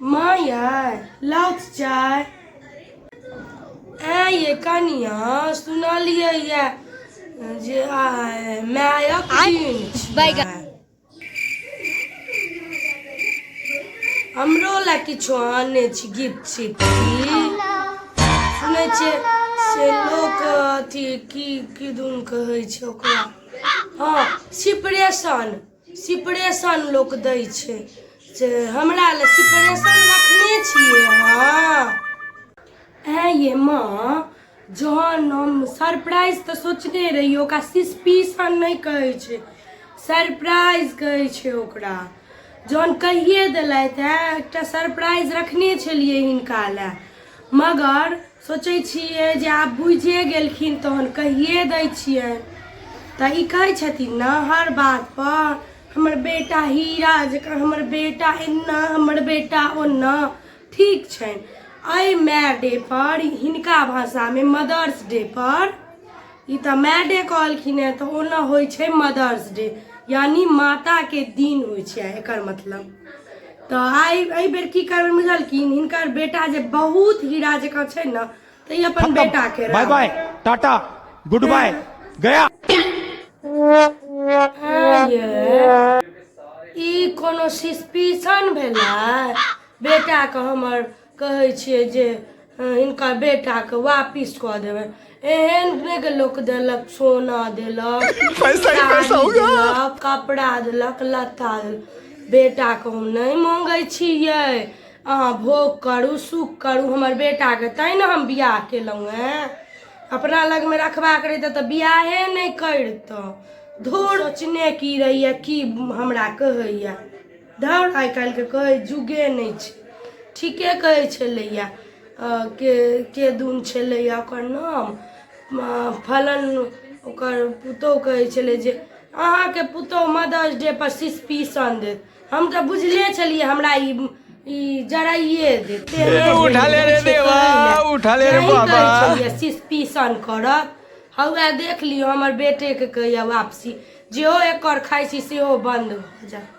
माँ यै लाउथ चाय। ऐं ये कनिया, सुनलियै ये जे आइ मायक दिन छियै। हमरो लए किछो आनने छी गिफ्ट सिफ्ट की? सुनै छियै से लोक अथी की किदुन कहै छै ओकरा, हँ, सिपरेशन, सिपरेशन लोक दै छै, से हमरा लए सिपरेशन रखने छियै अहाँ? ऐं ये माँ, जहन हम सरप्राइज तऽ सोचने रहियै, ओकरा सिस्पीशन नहि कहै छै, सरप्राइज कहै छै ओकरा। जहन कहिए देलथि हेँ, एकटा सरप्राइज रखने छलियै हिनका लए, मगर सोचै छियै जे आब बुझिए गेलखिन तहन कहिए दै छियनि। तऽ ई कहै छथिन ने हर बातपर, हमर बेटा हीरा जकाँ, हमर बेटा एना, हमर बेटा ओना। ठीक छनि, एहि माय डे पर, हिनका भाषामे मदर्स डे पर, ई तऽ माय डे कहलखिन हेँ, तऽ ओना होइ छै मदर्स डे, यानि माताके दिन होइ छै एकर मतलब। तऽ आइ एहि बेर की करबै बुझलखिन? हिनकर बेटा जे बहुत हीरा जकाँ छै ने, तऽ ई अपन बेटाके बाय बाय टाटा गुड बाय गया। ये ई कोनो सिस्पिशन भेलै? बेटाके हमर कहै छियै जे हिनकर बेटाके वापिस कऽ देबै। एहन नहि लोक देलक, सोना देलक, पैसा ही पैसा साड़ी होगा। देलक, कपड़ा देलक, लत्ता देलक। बेटाके हम नहि मांगै छियै, अहाँ भोग करू, सुख करू। हमर बेटाके तैँ ने हम बियाह केलहुँ हेँ। अपना लगमे रखबाक रहितै तऽ बियाहे नहि करितहुँ। धूर, सोचने की रहैए, की हमरा कहैए। धौर, आइ काल्हिके कहै जुगे नहि छै। ठीके कहै छलैए के के दुन छलैए ओकर नाम, फलन, ओकर पुतहु कहै छलै जे अहाँके पुतहु मदर्स डे पर सिस्पीसन देत। हम तऽ बुझले छलियै हमरा ई ई जराइए देत। उठा ले रे देवा, उठा ले रे बाबा। छलियै सिस्पीसन करत। हौए देख लियौ, हमर बेटेके कहैए वापसी, जेहो एकर खाइ छी सेहो बन्द भऽ जायत।